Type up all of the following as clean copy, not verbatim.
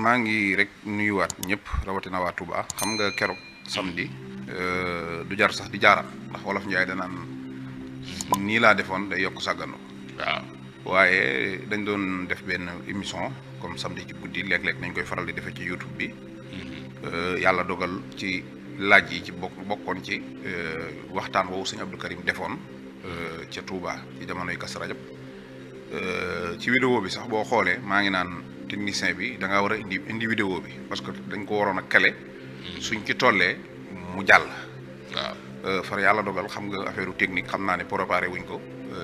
maa ngi rek nuyuwaat ñëpp rawatina waa Touba xam nga keroog samedi du jar sax di jaaraat ndax wolof Njaay danaan nii laa defoon day yokk sàgganu waaw waaye dañ doon def benn émission comme samedi ci guddi léeg-léeg nañ koy faral di defee ci YouTube bi yàlla dogal ci laaj yi ci bokkoon ci waxtaan woowu sëñ Abdou Karim defoon ca Touba ci jamonoy Kazu Rajab ci vidéo bi sax boo xoolee maa ngi naan technicien bi da ngaa war a indi vidéo bi parce que dañ ko waroon a kale suñ ci tollee mu jàll waaw far yàlla dogal xam nga affaire technique xam naa ne préparé wuñ ko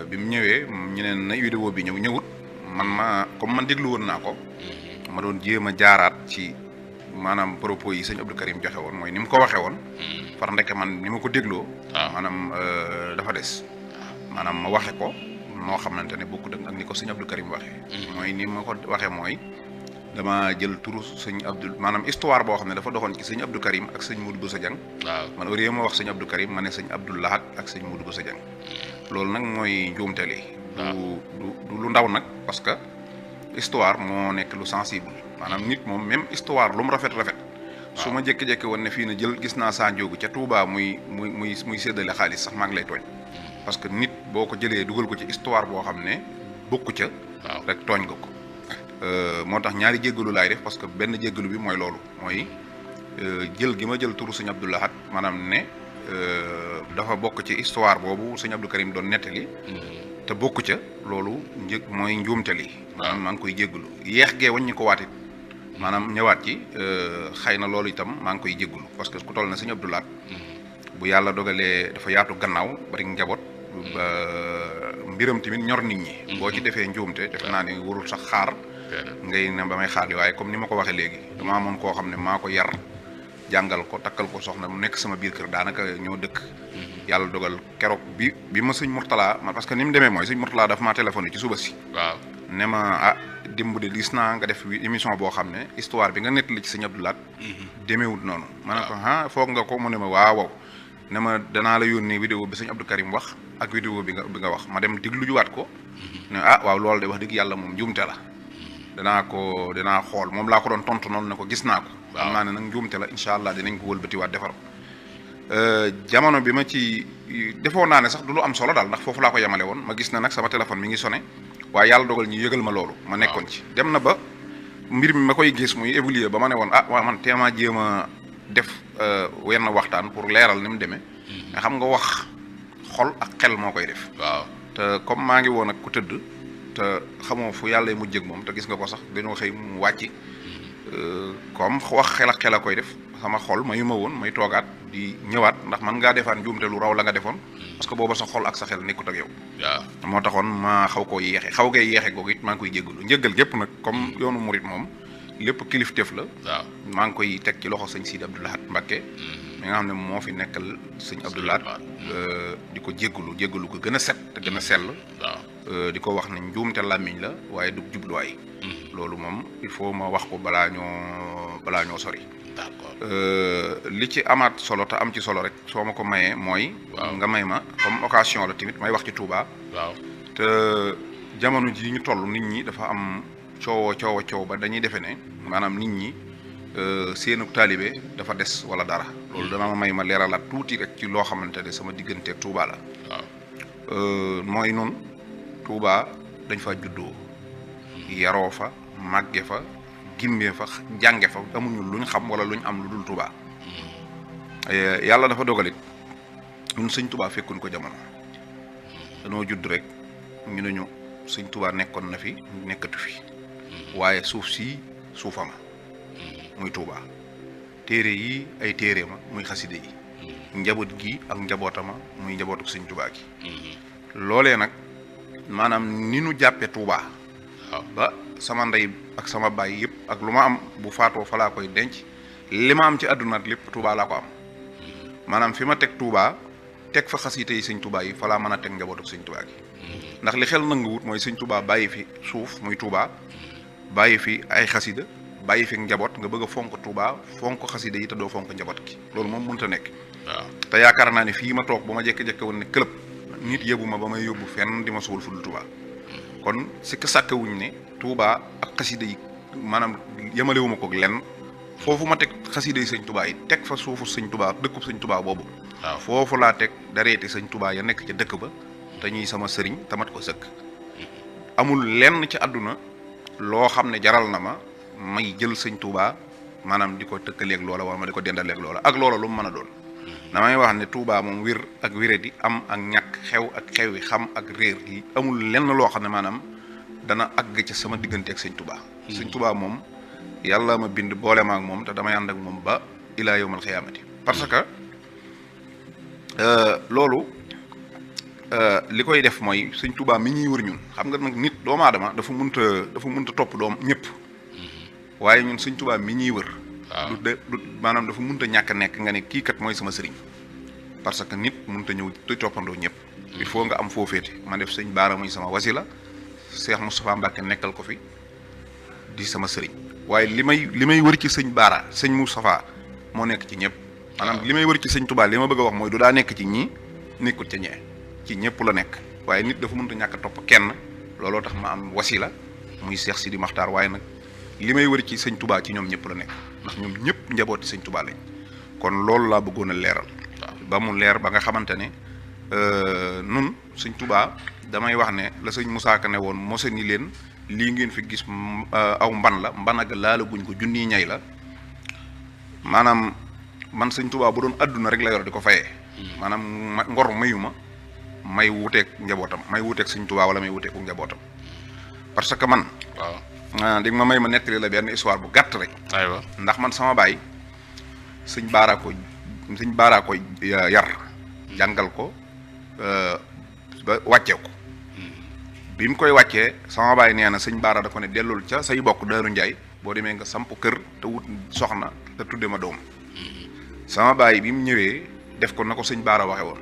bi mu ñëwee ñu ne na vidéo bi ñëwut man comme déglu woon naa ko ma doon jéem a jaaraat ci maanaam propos yi sëñ Abdou Karim joxe woon mooy ni mu ko waxee woon far ndeke man ni ma ko dégloo maanaam dafa des maanaam ma waxe ko noo xamante ne bokkut ak ni ko sëñ Abdou Karim waxee mooy ni ma ko waxee mooy dama jël turu sëñ Abdou maanaam histoire boo xam ne dafa doxoon ci sëñ Abdou Karim ak sëñ Modou Bousso Dieng waaw man au lieu ma wax sëñ Abdou Karim ma ne sëñ Abdou Lahad ak sëñ Modou Bousso Dieng loolu nag mooy njuumteel yi du lu ndaw nag parce que histoire moo nekk lu sensible maanaam nit moom même histoire lu mu rafet su ma jékki-jékki woon ne fii na jël gis naa Sa Ndiogou ca Touba muy séddale xaalis sax maa ngi lay tooñ parce que nit boo ko jëlee dugal ko ci histoire boo xam ne bokku ca rek tooñ nga ko moo tax ñaari jéggalu laay def parce que benn jéggalu bi mooy loolu mooy jël gi ma jël turu sëñ Abdou Lahad maanaam ne dafa bokk ci histoire boobu sëñ Abdou Karim doon nettali te bokku ca loolu mooy njuumteel yi maanaam maa ngi koy jéggalu yeex gee waññi ko waatit maanaam ñëwaat ci xëy na loolu itam maa ngi koy jéggalu parce que ku toll na sëñ Abdou Lahad bu yàlla dogalee dafa yaatu gannaaw bari njaboot ba mbiram tamit ñor nit ñi boo ci defee njuumte defe naa ne warul sax xaar ngay ne ba may xaar waaye comme ni ma ko waxee léegi dama amoon koo xam ne maa ko yar jàngal ko takkal ko soxna mu nekk sama biir kër daanaka ñoo dëkk yàlla dogal keroog bi ma sëñ Mourtala parce que ni mu demee mooy sëñ Mourtala dafa maa téléphoné ci suba si waaw ne ma dimb de gis naa nga def émission boo xam ne histoire bi nga nettali ci sëñ Abdou Lahad demeewut noonu ma ne ko foog nga ko mu ne ma waaw ne ma danaa la yónnee vidéo bi sëñ Abdou Karim wax ak vidéo bi nga wax ma dem diglu juwaat ko ne waaw loolu de wax dëgg yàlla moom njuumte la danaa xool moom laa ko doon tontu noonu ne ko gis naa ko xam naa ne nag njuumte la incha allah dinañ ko wëlbatiwaat defar ko jamono bi ma ci defoon naa ne sax du lu am solo daal ndax foofu laa ko yemale woon ma gis ne nag sama téléphone mi ngi sonné waaye yàlla dogal ñu yëgal ma loolu ma nekkoon ci dem na ba mbir mi ma koy gis muy évoluer ba ma ne woon waaw man teema jéem a def wenn waxtaan pour leeral ni mu demee nga xam nga wax xol ak xel moo koy def waaw te comme maa ngi woon ak ku tëdd te xamoo fu yàlla mujjëg moom te gis nga ko sax dañoo xëy mu wàcc comme wax xel ak xel a koy def sama xol mayu ma woon may toogaat di ñëwaat ndax man ngaa defaan njuumte lu raw la nga defoon parce que booba sa xol ak sa xel nekkut ak yow waaw moo taxoon ma xaw koo yeexe googu it maa ngi koy jéggalu njëggal gépp nag comme yoonu murit moom lépp kilifteef la waaw maa ngi koy teg ci loxo sëñ Sidi Abdou Lahad Mbacké mi nga xam ne moo fi nekkal sëñ Abdou Lahad di ko jéggalu ko gën a set te gën a sell waaw di ko wax ne njuumte làmmiñ la waaye du jubluwaay loolu moom il faut ma wax ko balaa ñoo sori d'accord li ci amaat solo te am ci solo rek soo ma ko mayee mooy nga may ma comme occasion la tamit may wax ci Touba waaw te jamono ji ñu toll nit ñi dafa am coow ba dañuy defe ne maanaam nit ñi seenu taalibe dafa des wala dara loolu dana ma may ma leeralaat tuuti rek ci loo xamante ne sama diggante ak Touba la waaw mooy noonu Touba dañ fa juddoo yaroo fa màgge fa gimmee fa jànge fa amuñu luñ xam wala luñ am lu dul Touba yàlla dafa dogalit ñun sëñ Touba fekkuñ ko jamono danoo judd rek ñu ne ñu sëñ Touba nekkoon na fi nekkatu fi waaye suuf si suufama muy Touba téere yi ay téere ma muy xaside yi njaboot gi ak njabootama muy njabootu sëñ Touba gi loolee nag maanaam ni nu jàppe Touba ba sama ndey ak sama baay yëpp ak lu ma am bu faatoo fa laa koy denc li ma am ci àdduna lépp Touba laa ko am maanaam fi ma teg Touba teg fa xaside yi sëñ Touba yi fa laa mën a teg njabootu sëñ Touba gi ndax li xel nanguwut mooy sëñ Touba bàyyi fi suuf muy Touba bàyyi fi ay xasida bàyyi fi njaboot nga bëgg a fonk Touba fonk xasida yi te doo fonk njaboot gi loolu moom mënut a nekk waaw te yaakaar naa ne fii ma toog ba ma jékki-jékki woon ne këlëb nit yëbu ma ba may yóbbu fenn di ma suul fu dul Touba kon sikk sàkkawuñ ne Touba ak xasida yi maanaam yemalewuma ko lenn foofu ma teg xasida yi sëñ Touba yi teg fa suufu sëñ Touba dëkkub sëñ Touba boobu waaw foofu laa teg dareeti sëñ Touba ya nekk ca dëkk ba te ñuy sama sëriñ tamat ko sëkk amul lenn ci àdduna loo xam ne jaral na ma may jël sëñ Touba maanaam di ko tëkkaleeg loola wala ma di ko dendaleeg loola ak loola lu mu mën a doon damay wax ne Touba moom wér ak wéradi am ak ñàkk xew ak xewi xam ak réer yi amul lenn loo xam ne maanaam dana àgg ca sama diggante ak sëñ Touba sëñ Touba moom yàlla ma bind boole ma ak moom te damay ànd ak moom ba ilaa yawmal xiyaamati parce que loolu li koy def mooy sëñ Touba mi ñuy wër ñun xam nga nag nit doomu aadama dafa munta topp doom ñëpp waaye ñun sëñ Touba mi ñuy wër du maanaam dafa munta ñàkk a nekk nga ne kii kat mooy sama sëriñ parce que nit munta ñëw di toppandoo ñëpp il faut nga am foo féete ma def sëñ Baara muy sama wasila Cheikh Moustapha Mbacke nekkal ko fi di sama sëriñ waaye li may wër ci sëñ Baara sëñ Moustapha moo nekk ci ñëpp maanaam li may wër ci sëñ Touba li ma bëgg a wax mooy du daa nekk ci ñii nekkul ca ñee ci ñëpp la nekk waaye nit dafa mënut a ñàkk a topp kenn looloo tax ma am wasila muy Cheikh Sidi Makhtar waaye nag li may wër ci sëñ Touba ci ñoom ñëpp la nekk ndax ñoom ñëpp njabooti sëñ Touba lañ kon loolu laa bëggoon a leeral ba mu leer ba nga xamante ne nun sëñ Touba damay wax ne la sëñ Moussa Ka ne woon mose ni leen lii ngeen fi gis aw mban la mbanaga laala guñ ko junniy ñay la maanaam man sëñ Touba bu doon adduna rek la yor di ko fayee maanaam ngor mayuma may wuteeg njabootam may wuteeg sëñ Touba wala may wuteeg ku njabootam parce que man waaw di ma may ma nettali la benn histoire bu gàtt rek aywa ndax man sama baay sëñ Baara ko yar jàngal ko ba wàccee ko bi mu koy wàccee sama baay nee na sëñ Baara da ko ne dellul ca say bokk Daaru Njaay boo demee nga samp kër te wut soxna te tudde ma doom sama baay bi mu ñëwee def ko na ko sëñ Baara waxe woon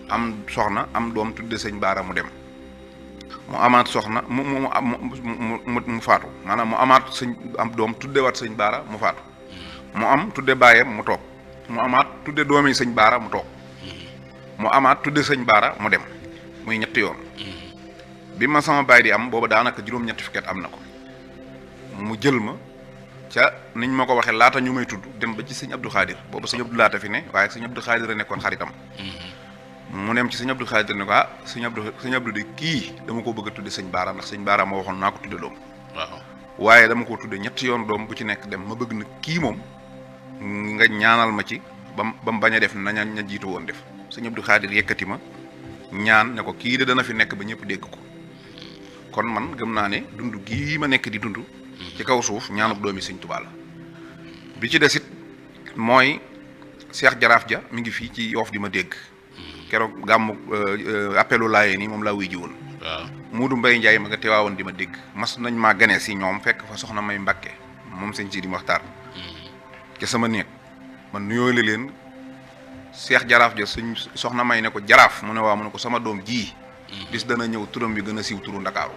am soxna am doom tudde sëñ Baara mu dem mu amaat soxna mu faatu maanaam mu amaat sëñ am doom tuddewaat sëñ Baara mu faatu mu am tudde baayam mu toog mu amaat tudde doomi sëñ Baara mu toog mu amaat tudde sëñ Baara mu dem muy ñetti yoon bi ma sama baay di am booba daanaka juróom-ñetti fukki at am na ko mu jël ma ca niñ ma ko waxee laata ñu may tudd dem ba ci sëñ Abdou Khadir booba sëñ Abdou laata fi ne waaye sëñ Abdou Khadir a nekkoon xaritam mu dem ci sëñ Abdou Khadir ne ko sëñ Abdou de kii dama ko bëgg a tudde sëñ Baara ndax sëñ Baara ma waxoon naa ko tudde doom waaw waaye dama ko tudde ñetti yoon doom bu ci nekk dem ma bëgg na kii moom nga ñaanal ma ci ba mu bañ a def na ña jiitu woon def sëñ Abdou Khadir yëkkati ma ñaan ne ko kii de dana fi nekk ba ñëpp dégg ko kon man gëm naa ne dund gii ma nekk di dund ci kaw suuf ñaanuk doomi sëñ Touba la bi ci desit mooy Cheikh Jaraaf Ja mi ngi fii ci Yoof di ma dégg keroog gàmmu appelu laayeen yi moom laa wuy ji woon waaw Muudu Mbay Njaay ma nga teewaawoon di ma dégg mas nañ maa ganee si ñoom fekk fa soxna May Mbàkke moom sëñ Sidi Maxtaar ca sama néeg man nuyoo la leen Cheikh Jaraaf Ja suñ soxna May ne ko Jaraaf mu ne waaw mu ne ko sama doom ji bis dana ñëw turam bi gën a siiw turu Ndakaaru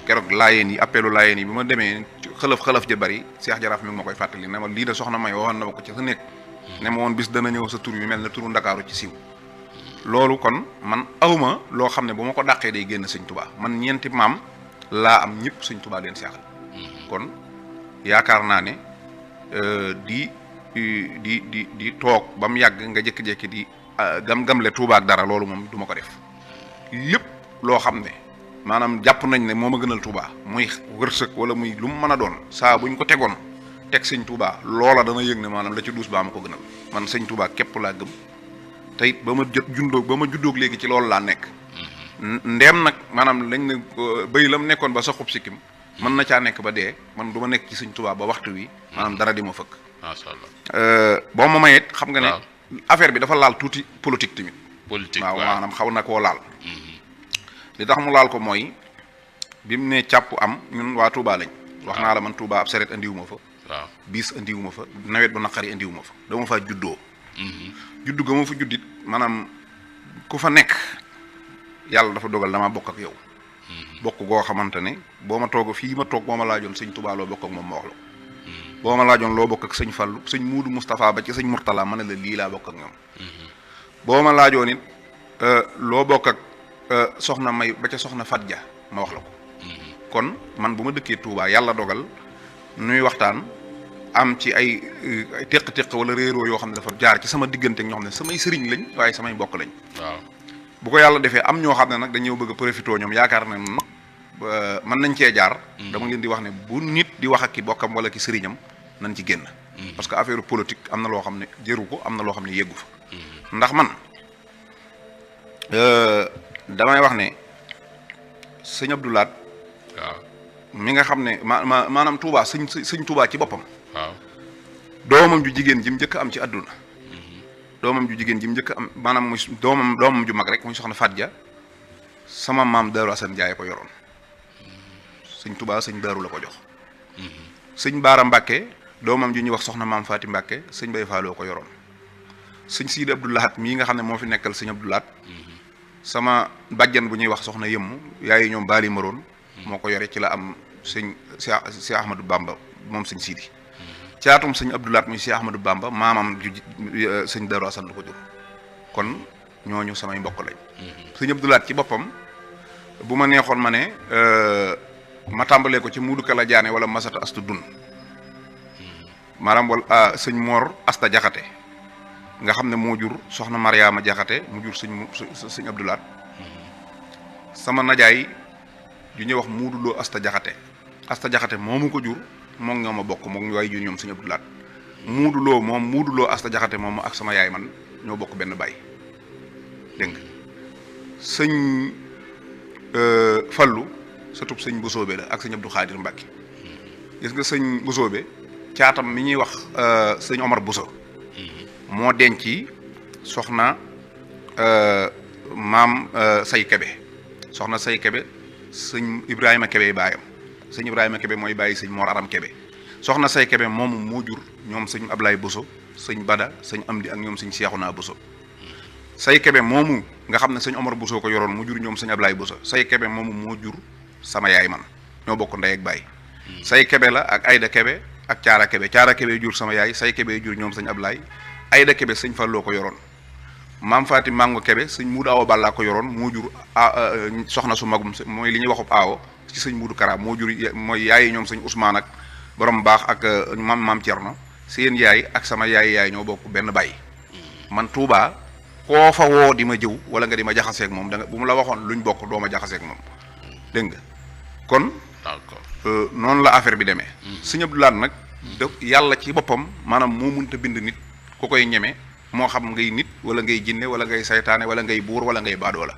keroog laayeen yi appelu laayeen yi bi ma demee xëlëf ja bari Cheikh Jaraaf mi ngi ma koy fàttali ne ma lii de soxna May waxoon na ma ko ci sa néeg ne ma woon bis dana ñëw sa tur bi mel ne turu Ndakaaru ci siiw loolu kon man awma loo xam ne bu ma ko dàqee day génn sëñ Touba man ñeenti maam laa am ñëpp sëñ Touba leen seexal kon yaakaar naa ne di toog ba mu yàgg nga jékki-jékki di gam-gamle Touba ak dara loolu moom du ma ko def lépp loo xam ne maanaam jàpp nañ ne moo ma gënal Touba muy wërsëg wala muy lu mu mën a doon saa buñ ko tegoon teg sëñ Touba loola dana yëg ne maanaam la ci duus baa ma ko gënal man sëñ Touba képp laa gëm te it ba ma juddoog léegi ci loolu laa nekk ndeem nag maanaam lañ ne bëy lam nekkoon ba sa xub sikkim mën na caa nekk ba dee man du ma nekk ci sëñ Touba ba waxtu wi maanaam dara di ma fëkk macha allah boo ma mayet xam nga ne affaire bi dafa laal tuuti politique tamit politique waaw maanaam xaw na koo laal li tax mu laal ko mooy bi mu ne càpp am ñun waa Touba lañ wax naa la man Touba ab saret andiwuma fa waaw bis andiwuma fa nawet bu naqari andiwuma fa dama faa juddoo juddu ga ma fa juddit maanaam ku fa nekk yàlla dafa dogal dama bokk ak yow bokk goo xamante ne boo ma toog fii ma toog boo ma laajoon sëñ Touba loo bokk ak moom ma wax la boo ma laajoon loo bokk ak sëñ Fallu sëñ Muudu Moustapha ba ci sëñ Murtala ma ne la lii laa bokk ak ñoom boo ma laajoon it loo bokk ak soxna May ba ca soxna Fadja ma wax la ko kon man bu ma dëkkee Touba yàlla dogal nuy waxtaan am ci ay téq-téq wala réeroo yoo xam ne dafa jaar ci sama diggante ak ñoo xam ne samay sëriñ lañ waaye samay mbokk lañ. waaw bu ko yàlla defee am ñoo xam ne nag dañoo bëgg a profité ñoom yaakaar na mën nañ cee jaar. dama leen di wax ne bu nit di wax ak ki bokkam wala ki sëriñam nañ ci génn. parce que affaire politique am na loo xam ne jëru ko am na loo xam ne yeggu fa. ndax man damay wax ne sëñ Abdou Lahad waaw mi nga xam ne maanaam Touba sëñ Touba ci boppam. waaw doomam ju jigéen ji mu njëkk am ci àdduna. doomam ju jigéen ji mu njëkk am maanaam muy doomam ju mag rek muy soxna Faat Ja sama maam Daaru Asan Njaay ko yoroon sëñ Touba sëñ Daaru la ko jox. sëñ Baara Mbàkke doomam ju ñuy wax soxna maam Faati Mbàkke sëñ Bay Faaloo ko yoroon. sëñ Sidi Abdou Lahad mii nga xam ne moo fi nekkal sëñ Abdou Lahad sama bàjjan bu ñuy wax soxna yëmm yaay ñoom baali maroon moo ko yore ci la am sëñ Cheikh Ahmadou Bamba moom sëñ Sidi caatum sëñ Abdou Lahad muy Cheikh Ahmadou Bamba maamam ju sëñ Darou Assane la ko jur kon ñooñu samay mbokk lañ. sëñ Abdou Lahad ci boppam bu ma neexoon ma ne ma tàmbalee ko ci Muudu Kala Jaane wala Masata Astu Dun maanaam wala sëñ Mor Asta Jaxate nga xam ne moo jur soxna Mariama Jaxate mu jur sëñ Abdou Lahad sama najaay ju ñuy wax Muuduloo Asta Jaxate moomu ko jur moom ñoo ma bokk moom ñu waay jur ñoom sëñ Abdou Lahad Muuduloo Asta Jaxate moom ak sama yaay man ñoo bokk benn baay dégg nga sëñ Fallu satub sëñ Bosoobe la ak sëñ Abdou Xaadir Mbàkke gis nga sëñ Bosoobe caatam mi ñuy wax sëñ Omar Boso moo denc soxna maam say Kebe soxna say Kebe sëñ Ibrahima Kebe baayam sëñ Ibrahima Kebe mooy bàyyi sëñ Mor Aram Kebe soxna say Kebe moomu moo jur ñoom sëñ Ablaye Boso sëñ Bada sëñ Amdi ak ñoom sëñ Seexuna Boso say Kebe moomu nga xam ne sëñ Omar Boso ko yoroon mu jur ñoom sëñ Ablaye Boso say Kebe moomu moo jur sama yaay man ñoo bokk ndey ak baay say Kebe la ak Ayda Kebe ak Caara Kebe jur sama yaay say Kebe jur ñoom sëñ Ablaye Ayda Kebe sëñ Falloo ko yoroon maam Faati Mango Kebe sëñ Muudu Awa Balla ko yoroon moo jur soxna su magum mooy li ñuy waxub aawo ci sëñ Muudu Kara moo jur mooy yaay ñoom sëñ Ousmane ak borom baax ak maam Cerno seen yaay ak sama yaay ñoo bokk benn baay man Touba koo fa woo di ma jëw wala nga di ma jaxaseeg moom da nga bu mu la waxoon luñ bokk doo ma jaxaseeg moom dégg nga kon noonu la affaire bi demee sëñ Abdou Lahad nag da yàlla ci boppam maanaam moo mënta bind nit ku koy ñeme moo xam ngay nit wala ngay jinne wala ngay saytaane wala ngay buur wala ngay baadoo la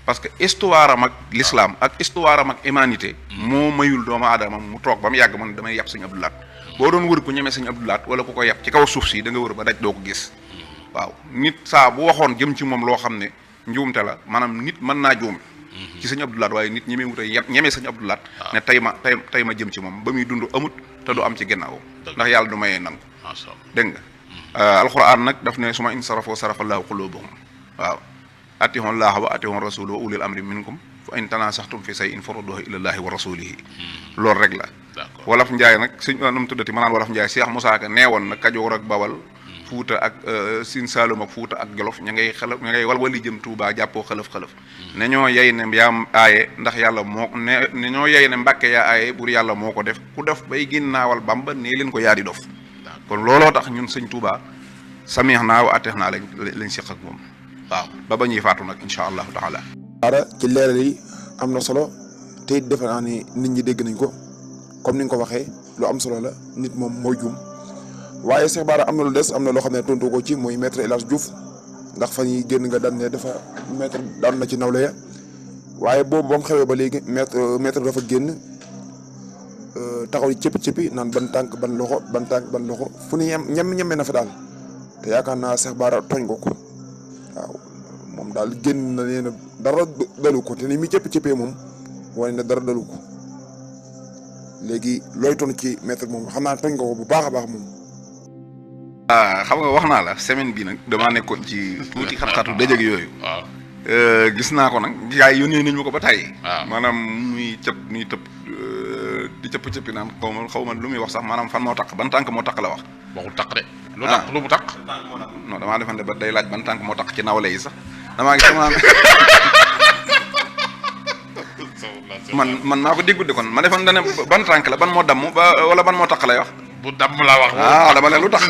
parce que histoire am ak l'islam ak histoire am ak humanité moo mayul doomu aadama mu toog ba mu yàgg man damay yàpp sëñ Abdou Lahad boo doon wër ku ñeme sëñ Abdou Lahad wala ku ko yàpp ci kaw suuf si da nga wër ba daj doo ko gis waaw nit saa bu waxoon jëm ci moom loo xam ne njuumte la maanaam nit mën naa juum ci sëñ Abdou Lahad waaye nit ñeme wut a ñeme sëñ Abdou Lahad ne tey ma jëm ci moom ba muy dund amut te du am ci ginnaaw ndax yàlla du mayee nangu dégg nga alquran nag daf ne suma in sarafoo sarafallahu qulubahum waaw atihon laaha wa atihon rasul wa ulil amri minkum fa in tanasaxtum fi say in farudduhu ilallahi wa rasulihi loolu rek la wolof njaay nag suñ nu mu tuddati ma naan wolof njaay Cheikh Moussa Ka neewoon na Kajoor ak Bawal Fuuta ak Siin Saalum ak Fuuta ak Jolof ña ngay walwali jëm Tuubaa jàppoo xëlëf ne ñoo yey ne yaa aaye ndax yàlla moo ne ñoo yey ne Mbàkke yaa aaye bur yàlla moo ko def ku def bay ginnaawal Bamba nee leen ko yaa di dof kon looloo tax ñun sëñ Touba samih naa wa ateex naa lañ seq ak moom waaw ba ñuy faatu nag incha allahu taala. Baara ci leeral yi am na solo te it defe naa ni nit ñi dégg nañ ko comme ni nga ko waxee lu am solo la nit moom mooy juum waaye Cheikh Bara am na lu des am na loo xam ne tontu ko ci muy maître El Hadj Diouf ndax fan yi génn nga daan ne dafa maître daan na ci nawle ya waaye boobu ba mu xewee ba léegi maître dafa génn. taxaw yi cëppi naan ban tànk ban loxo fu ni ñeme na fa daal te yaakaar naa Cheikh Bara tooñ ko waaw moom daal génn na nee na dara dalu ko te ni muy cëppee moom wane na dara dalu ko léegi looy toll ci maître moom xam naa tooñ ko bu baax a baax moom. xam nga wax naa la semaine bi nag damaa nekkoon ci tuuti xat-xatu dëjëg yooyu. waaw gis naa ko nag gars yi yónnee nañ ma ko ba tey. waaw maanaam muy tëb. di cëpp naan xaw ma lu muy wax sax maanaam fan moo taq ban tànk moo taq la wax. waxul taq de. lu taq lu mu taq. non damaa defante ba day laaj ban tànk moo taq ci nawle yi sax damaa gis sama man maa ko déggut de kon ma defoon dane ban tànk la ban moo damm ba wala ban moo taq lay wax. bu damm laa wax. dama ne lu tax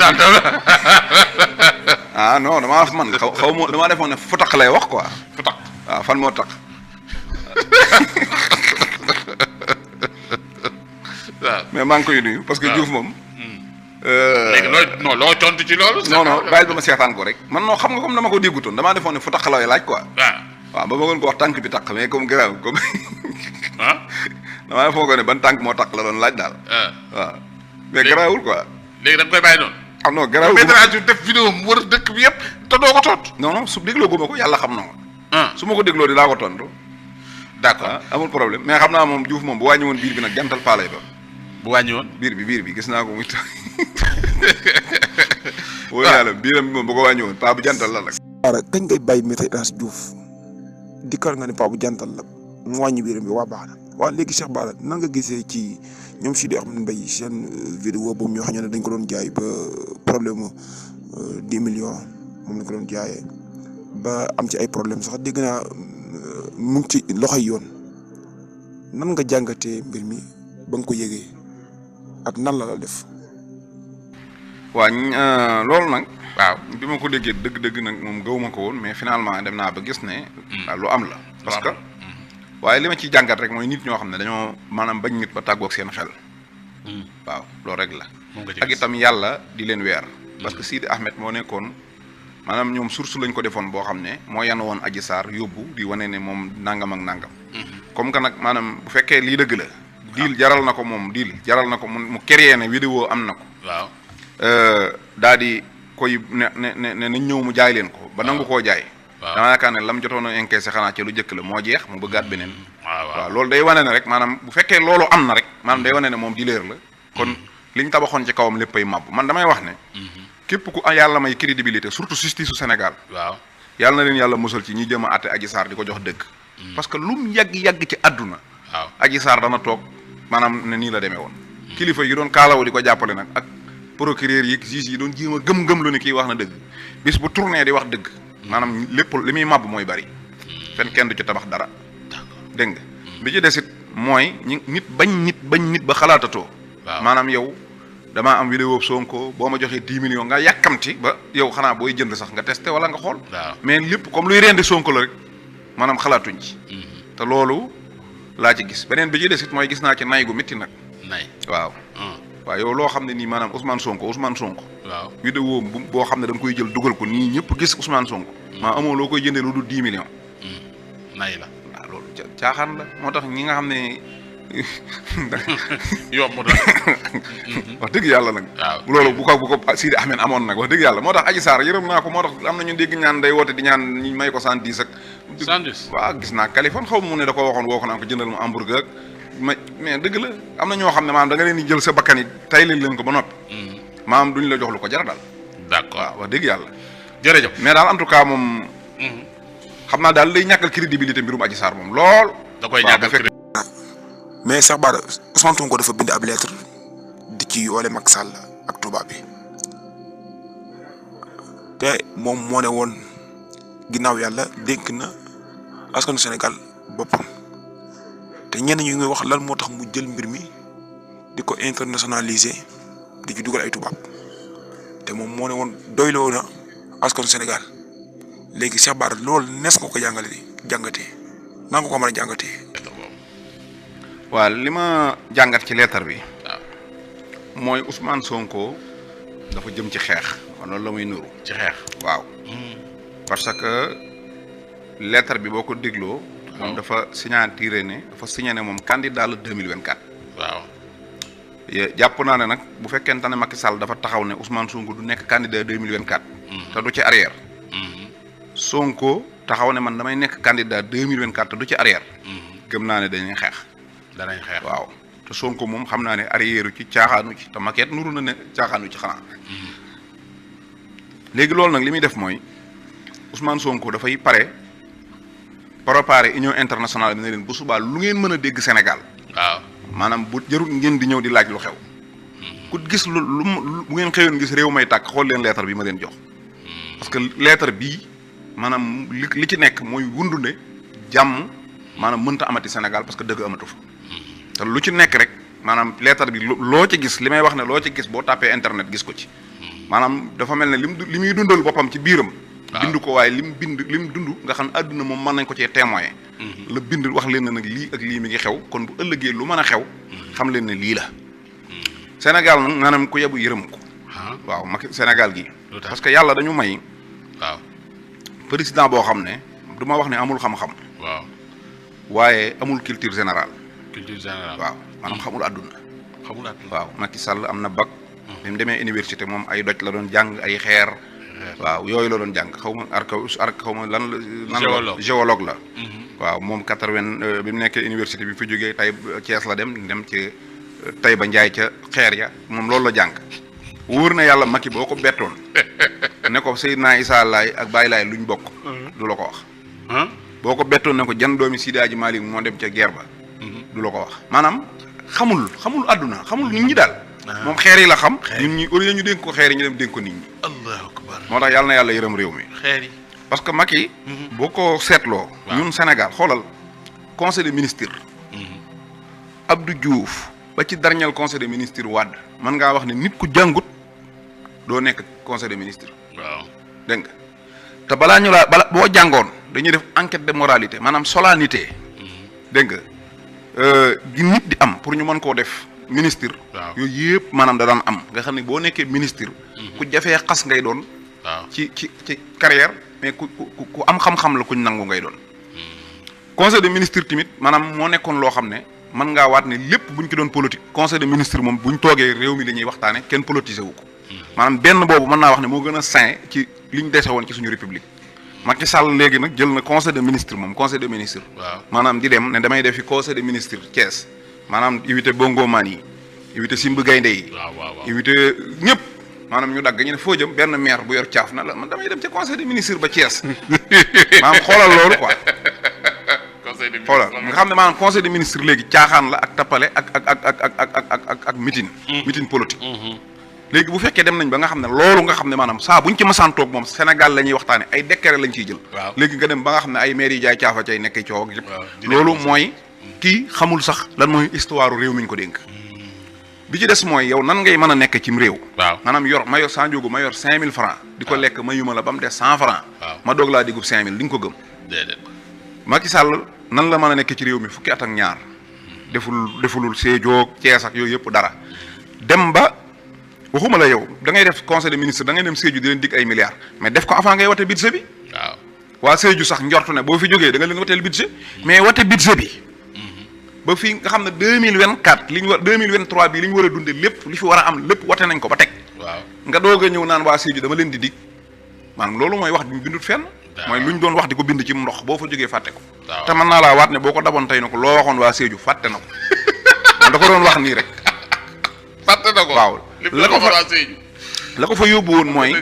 non damaa man xaw ma damaa defoon ne fu taq lay wax quoi. fu taq fan moo taq. waaw mais maa ngi koy nuyu parce que Diouf moom. léegi loo tontu ci loolu. non bàyyi ba ma seetaan ko rek man noo xam nga comme dama ko déggutoon damaa defoon ne fu taq lay laaj quoi. waaw ba bëggoon ko wax tànk bi taq mais comme grave comme. damaa defoon ko ne ban tànk moo taq la doon laaj daal. waaw mais garaawul quoi. léegi da nga koy bàyyi noonu. non garaawul def vidéo mu wër dëkk bi yëpp te doo ko tontu. non su dégloo guma ko yàlla xam na ma. su ma ko dégloo dinaa ko tontu. d'accord amul problème mais xam naa moom Diouf moom bu wàññi woon biir bi nag jantal paa lay doon. bu wàññi woon biir bi gis naa ko muy tax. wóor yàlla biiram bi moom bu ko wàññi woon paa bu jantal la nag. waaw kañ ngay bàyyi Maître El Hadji Diouf dikkal nga ne paa bu jantal la mu wàññi biiram bi waa baax na waaw léegi Cheikh Bara nan nga gisee ci ñoom Sidi Ahmed Mbaye seen vidéo boobu ñoo xam ne dañ ko doon jaay ba problème mu 10 millions moom lañ ko doon jaayee ba am ci ay problème sax dégg naa mu ngi ci loxoy yoon nan nga jàngatee mbir mi ba nga ko yëgee ak nan la def. waaw loolu nag. waaw bi ma ko déggee dëgg-dëgg nag moom gëwuma ko woon mais finalement dem naa ba gis ne. lu am la. parce que waaye li ma ciy jàngat rek mooy nit ñoo xam ne dañoo maanaam bañ nit ba tàggoog seen xel. waaw loolu rek la. ak itam yàlla di leen weer. parce que Sidi Ahmed moo nekkoon maanaam ñoom source lañ ko defoon boo xam ne moo yan woon Adji Sarr yóbbu di wane ne moom nangam ak nangam. comme que nag maanaam bu fekkee lii dëgg la. diil jaral na ko moom diil jaral na ko mu créé ne vidéo am na ko. waaw daa di koy ne nañ ñëw mu jaay leen ko ba nangu koo jaay. waaw dama yaakaar ne lam jotoon a encaissé xanaa ca lu njëkk la moo jeex mu bëggaat beneen. waaw loolu day wane ne rek maanaam bu fekkee loolu am na rek maanaam day wane ne moom dileer la. kon liñ tabaxoon ci kawam léppay màbb man damay wax ne. képp ku yàlla may crédibilité surtout justice su Sénégal. waaw yàlla na leen yàlla musal ci ñi jëm a àtte Adji Sarr di ko jox dëgg. parce que lu mu yàgg ci àdduna. waaw Adji Sarr dana toog maanaam ne nii la demee woon. kilifa yi doon kaalawu di ko jàppale nag ak procureur yi juge yi doon jéem a gëm-gëm lu ni kii wax na dëgg bis bu tourné di wax dëgg. maanaam lépp li muy màbb mooy bari. fen kenn du ci tabax dara. dégg nga bi ci desit mooy nit bañ nit ba xalaatatoo. maanaam yow damaa am vidéo Sonko boo ma joxee 10 millions nga yàkkamti ba yow xanaa booy jënd sax nga testé wala nga xool. mais lépp comme luy rendi Sonko la rek maanaam xalaatuñ ci. te loolu laa ci gis beneen bi ci desit mooy gis naa ci nay gu métti nag. nay waaw. waaw yow loo xam ne nii maanaam Ousmane Sonko. waaw vidéo boo xam ne da nga koy jël dugal ko nii ñëpp gis Ousmane Sonko. maa amoo loo koy jëndee lu dul 10 millions. nay la waaw loolu caaxaan la moo tax ñi nga xam ne. yomb na. wax dëgg yàlla nag. waaw loolu bu ko Sidi Ahmed amoon nag wax dëgg yàlla moo tax Adji Sarr yërëm naa ko moo tax am na ñu dégg ñaan day woote di ñaan ñu may ko 110 ak. 110 waaw gis naa Kaliphone xaw ma mu ne da ko waxoon woo ko naan ko jëndal ma hamburger ak mais dëgg la am na ñoo xam ne maanaam da nga leen di jël sa bakkan yi tay leen ko ba noppi. maanaam duñ la jox lu ko jar daal. d'accord waaw wax dëgg yàlla. jërëjëf mais daal en tout cas moom. xam naa daal day ñàkkal crédibilité mbirum Adji Sarr moom lool. da koy ñàkkal mais Cheikh Bara Ousmane Sonko dafa bind ab lettre di ci yoole Macky Sall ak tubaab bi te moom moo ne woon ginnaaw yàlla dénk na askanu Sénégal boppam te ñenn ñu ngi wax lan moo tax mu jël mbir mi di ko internationaliser di ci dugal ay tubaab te moom moo ne woon doyloo na askanu Sénégal léegi Cheikh Bara loolu nees nga ko jàngatee naa nga ko mën a jàngatee. waaw li ma jàngat ci leetar bi. mooy Ousmane Sonko dafa jëm ci xeex loolu la muy nuru. ci xeex waaw. parce que leetar bi boo ko dégloo. moom dafa signature ne dafa signé ne moom candidat la 2024. waaw. jàpp naa ne nag bu fekkente ne Macky Sall dafa taxaw ne Ousmane Sonko du nekk candidat 2024. te du ci arrière. Sonko taxaw ne man damay nekk candidat 2024 te du ci arrière. gëm naa ne dañuy xeex. danañ xeex waaw te Sonko moom xam naa ne arrière ci caaxaanu ci te maquette nuru na ne caaxaanu ci xanaa. léegi loolu nag li muy def mooy Ousmane Sonko dafay préparer union internationale bi ne leen bu subaa lu ngeen mën a dégg Sénégal. waaw maanaam bu jarul ngeen di ñëw di laaj lu xew. ku gis lu bu ngeen xëyoon gis réew may tàkk xool leen lettre bi ma leen jox. parce que lettre bii maanaam li ci nekk mooy wundu ne jàmm maanaam mënta amati Sénégal parce que dëgg amatu fa te lu ci nekk rek maanaam lettre bi loo ci gis li may wax ne loo ci gis boo tapé internet gis ko ci maanaam dafa mel ne li muy dundal boppam ci biiram bind ko waaye lim dund nga xam ne àdduna moom mën nañ ko cee témoin la bind wax leen ne nag lii ak lii mi ngi xew kon bu ëllëgee lu mën a xew xam leen ne lii la Sénégal nag maanaam ku yebu yërëm ko waaw Macky Sénégal gi parce que yàlla dañu may waaw président boo xam ne du ma wax ne amul xam-xam waaw waaye amul culture générale waaw maanaam xamul àdduna waaw Macky Sall am na bac bi mu demee université moom ay doj la doon jàng ay xeer waaw yooyu la doon jàng xaw ma xaw ma lan la géologue la waaw moom 80 bi mu nekkee université bi fi jógee tay Thiès la dem ci Taïba Ndiaye ca xeer ya moom loolu la jàng wóor na yàlla Macky boo ko bettoon ne ko Seydina Issa Laye ak Baye Laye luñ bokk du la ko wax boo ko bettoon ne ko jan doomi Sidi Hadji Malick moo dem ca guerre ba du la ko wax maanaam xamul àdduna xamul nit ñi daal moom xeer yi la xam ñun ñi au lieu ñu dénk ko xeer yi ñu dem dénk ko nit ñi allahu akbar moo tax yàlla na yàlla yërëm réew mi xeer yi parce que Macky boo ko seetloo ñun Sénégal xoolal conseil des ministres Abdou Diouf ba ci dernier conseil des ministres Wade mën ngaa wax ne nit ku jàngut doo nekk conseil des ministres waaw dégg nga te balaa ñu laa boo jàngoon dañuy def enquête de moralité maanaam solennité dégg nga gi nit di am pour ñu mën koo def ministre yooyu yëpp maanaam da daan am nga xam ne boo nekkee ministre ku jafee xas ngay doon ci carrière mais ku am xam-xam la kuñ nangu ngay doon conseil des ministres tamit maanaam moo nekkoon loo xam ne mën ngaa waat ne lépp buñ ci doon politique conseil des ministres moom buñ toogee réew mi la ñuy waxtaane kenn politisé wu ko maanaam benn boobu mën naa wax ne moo gën a sain ci liñ dese woon ci suñu république Macky Sall léegi nag jël na conseil des ministres moom conseil des ministres maanaam di dem ne damay defi conseil des ministres Thiès maanaam invité bongo man yi invité simb gaynde yi invité ñëpp maanaam ñu dagg ñu ne foo jëm benn maire bu yor caaf na la man damay dem ci conseil des ministres ba Thiès maanaam xoolal loolu quoi xoolal nga xam ne maanaam conseil des ministres léegi caaxaan la ak tappale ak meeting politique léegi bu fekkee dem nañ ba nga xam ne loolu nga xam ne maanaam saa buñ ci masaan toog moom Sénégal la ñuy waxtaane ay décret lañ ciy jël léegi nga dem ba nga xam ne ay maire yi jaay caafa cay nekk coow ak yëpp loolu mooy kii xamul sax lan mooy histoire réew mi ñu ko dénk bi ci des mooy yow nan ngay mën a nekk cim réew maanaam ma yor Sandiogou ma yor 5000 francs di ko lekk mayuma la ba mu des 100 francs ma doog laa digub 5000 di nga ko gëm Macky Sall nan la mën a nekk ci réew mi fukki at ak ñaar defulul Sédhiou Thiès ak yooyu yëpp dara dem ba waxuma la yow da ngay def conseil des ministres da ngay dem Sédhiou di leen dig ay milliards mais def ko avant ngay wate budget bi waa Sédhiou sax njortu ne boo fi jógee da nga leen wateel budget mais wate budget bi ba fii nga xam ne 2024 li ñu war 2023 bi li ñu war a dunde lépp li fi war a am lépp wate nañ ko ba teg nga doog a ñëw naan waa Sédhiou dama leen di dig maanaam loolu mooy wax bi mu bindut fenn mooy lu ñu doon wax di ko bind ci ndox boo fa jógee fàtte ko te mën naa laa waat ne boo ko daboon tey na ko loo waxoon waa Sédhiou fàtte na ko man da ko doon wax nii rek fàtte na ko waaw la ko fa yóbbu woon mooy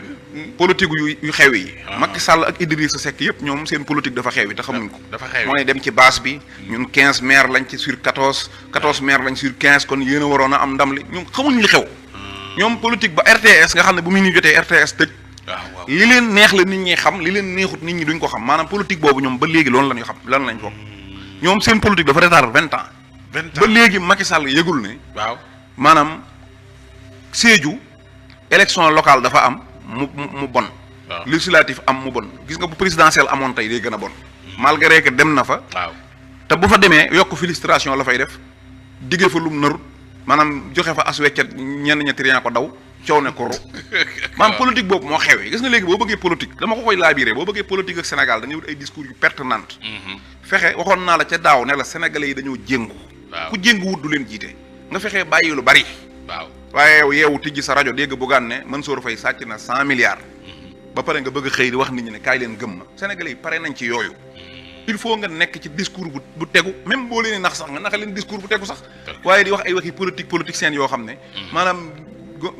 politique yu xew yi Macky Sall ak Idrissa Seck yëpp ñoom seen politique dafa xew yi te xamuñ ko mooy dem ci base bi ñun 15 maires lañ ci sur 14 maires lañ sur 15 kon yéen a waroon a am ndam li ñoom xamuñ li xew ñoom politique ba RTS nga xam ne bu mu ñu jotee RTS tëj li leen neex la nit ñi xam li leen neexut nit ñi duñ ko xam maanaam politique boobu ñoom ba léegi loolu lañu xam lan lañ foog ñoom seen politique dafa retard 20 ans ba léegi Macky Sall yëgul ne maanaam Sédhiou élection locale dafa am mu bon législatif am mu bon gis nga bu présidentiel amoon tey day gën a bon malgré que dem na fa te bu fa demee yokk frustration la fay def diggee fa lum narut maanaam joxe fa as weccet ñenn ñetti rian ko daw coow ne ko ru maanaam politique boobu moo xewee gis nga léegi boo bëggee politique dama ko koy laabiré boo bëggee politique ak Sénégal dañuy wut ay discours yu pertinente fexe waxoon naa la ca daaw ne la sénégalais yi dañoo jéngu ku jéngu wut du leen jiite nga fexee bàyyi lu bari waaye yow yeewu tijji sa rajo dégg Bougane ne Mansour Faye sàcc na 100 milliards ba pare nga bëgg a xëy di wax nit ñi ne kaay leen gëm ma sénégalais yi pare nañ ci yooyu il faut nga nekk ci discours bu tegu même boo leen nax sax nga naxa leen discours bu tegu sax waaye di wax ay waxi politique seen yoo xam ne maanaam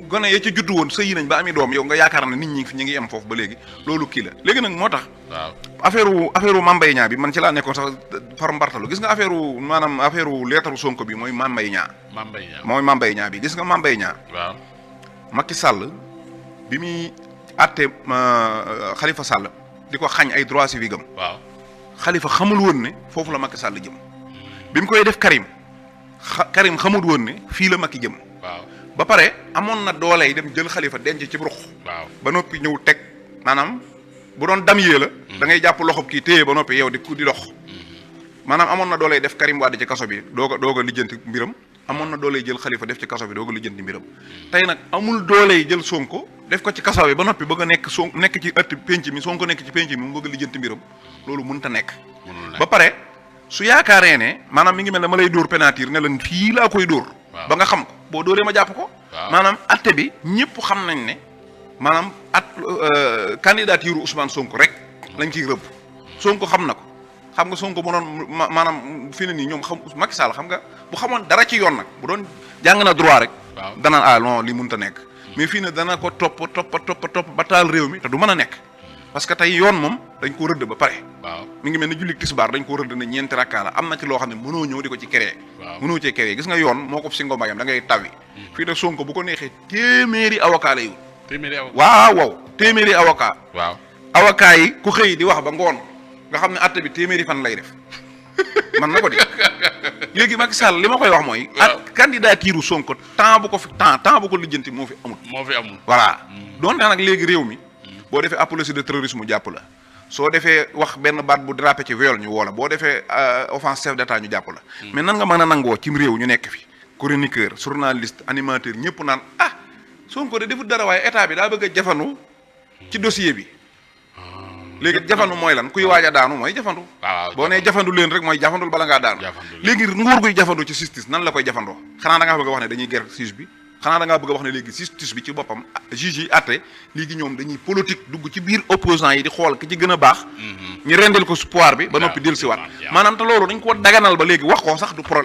gone ya ca juddu woon sëyi nañ ba ami doom yow nga yaakaar ne nit ñi ñu ngi am foofu ba léegi loolu kii la léegi nag moo tax affaire Mame Mbaye Niang bi man ci laa nekkoon sax far mbartalu gis nga affaire lettre Sonko bi mooy Mame Mbaye Niang mooy Mame Mbaye Niang bi gis nga Mame Mbaye Niang Macky Sall bi muy àtte Khalifa Sall di ko xañ ay droits civiques am Khalifa xamul woon ne foofu la Macky Sall jëm bi mu koy def Karim Karim xamul woon ne fii la Macky jëm. waaw ba pare amoon na doole yi dem jël Khalifa denc ci ruq. waaw ba noppi ñëw teg maanaam bu doon dam yee la. da ngay jàpp loxob kii téye ba noppi yow di dox. maanaam amoon na doole def Karim Wade ci kaso bi doog a lijjanti mbiram amoon na doole jël Khalifa def ci kaso bi doog a lijjanti mbiram. tey nag amul doole jël Sonko def ko ci kaso bi ba noppi bëgg a nekk nekk ci ëtt penc mi Sonko nekk ci penc mi mu bëgg a lijjanti mbiram loolu mënut a nekk. ba pare su yaakaaree ne maanaam mi ngi mel ne ma lay dóor pénalty ne la fii laa koy dóor. ba nga xam ko boo dóoree ma jàpp ko. maanaam atte bi ñëpp xam nañ ne maanaam candidature Ousmane Sonko rek lañ ciy rëbb. Sonko xam na ko xam nga Sonko mu doon maanaam fi ne nii ñoom xam Macky Sall xam nga bu xamoon dara ci yoon nag bu doon jàng na droit rek. danaan non li mënut a nekk. mais fii ne dana ko topp ba taal réew mi te du mën a nekk. parce que tey yoon moom dañ ko rëdd ba pare. waaw mi ngi mel ne julli tisbaar dañ ko rëdd ne ñeenti rakkaa la am na ci loo xam ne mënoo ñëw di ko ci créer. mënoo cee créer gis nga yoon moo ko si ngombayam da ngay tawi. fii de Sonko bu ko neexee téeméeri avocat lay wut. waaw téeméeri avocat. waaw avocat yi ku xëy di wax ba ngoon nga xam ne atte bi téeméeri fan lay def man na ko di léegi Macky Sall li ma koy wax mooy. ak candidature Sonko temps bu ko lijjanti moo fi amul. voilà donte nag léegi réew mi. boo defee apologie de terrorisme jàpp la soo defee wax benn baat bu drapé ci viol ñu woo la boo defee offense chef d'état ñu jàpp la. mais nan nga mën a nangoo cim réew ñu nekk fi chroniqueur journaliste animateur ñëpp naan Sonko de defut dara waaye état bi daa bëgg a jafandu ci dossier bi. léegi jafandu mooy lan kuy waaj a daanu mooy jafandu. boo nee jafandu leen rek mooy jafandul bala ngaa daanu. léegi nguur guy jafandu ci justice nan la koy jafandoo xanaa da ngaa bëgg a wax ne dañuy ger juge bi. xanaa da ngaa bëgg a wax ne léegi justice bi ci boppam juge yi àtte léegi ñoom dañuy politique dugg ci biir opposant yi di xool ki ci gën a baax. ñu rendel ko pouvoir bi ba noppi dellusiwaat maanaam te loolu dañ ko daganal ba léegi wax ko sax du problème.